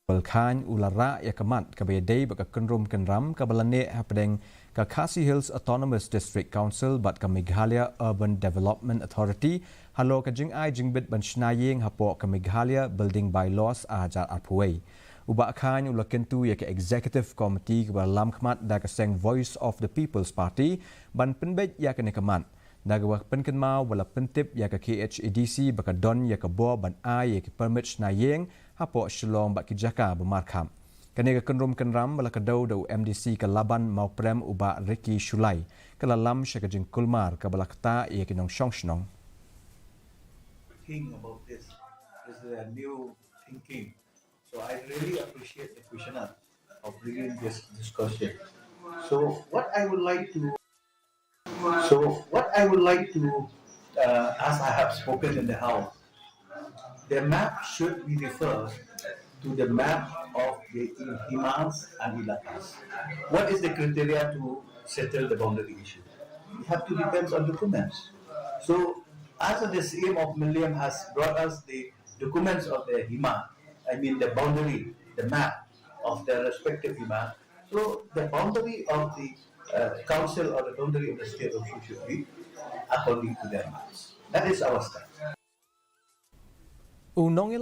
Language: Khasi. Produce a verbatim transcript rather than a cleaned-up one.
Khain u la rah ïa ka mat kaba ïadei bad ka kynrum kynram kaba la neh hapdeng ka Khasi Hills Autonomous District Council bad ka Meghalaya Urban Development Authority halor ka jingai jingbit ban shna ïing hapoh ka Meghalaya Building Bylaws ar hajar arphew wei. U Bah Khain u la kyntu ïa ka Executive Committee kaba la lam khmat da ka seng Voice of the People's Party ban pynbeit ïa kane ka mat, da kaba pynkynmaw ba la pyntip ïa ka K H A D C ba ka don ïa ka bor ban ai ïa ki permit shna ïing hapoh Shillong bad ki jaka ba markhap. Kane ka kynrum kynram ba la kdew da u M D C ka Laban Mawprem, u Bah Ricky Shullai, ka la lam sha ka jingkulmar kaba la ktah ïa ki nongshong shnong. Think about this. This is a new thinking. So I really appreciate the questioner of bringing this discussion. So what I would like to, so what I would like to, uh, as I have spoken in the House, the map should be referred to the map of the himas and ilakas. What is the criteria to settle the boundary issue? It have to depends on documents. So as the C M of Mylliem has brought us the documents of the hima, I mean the boundary, the map of their respective hima. So the boundary of the, uh, council or the boundary of the state also should be according to their maps. That is our stance. U nong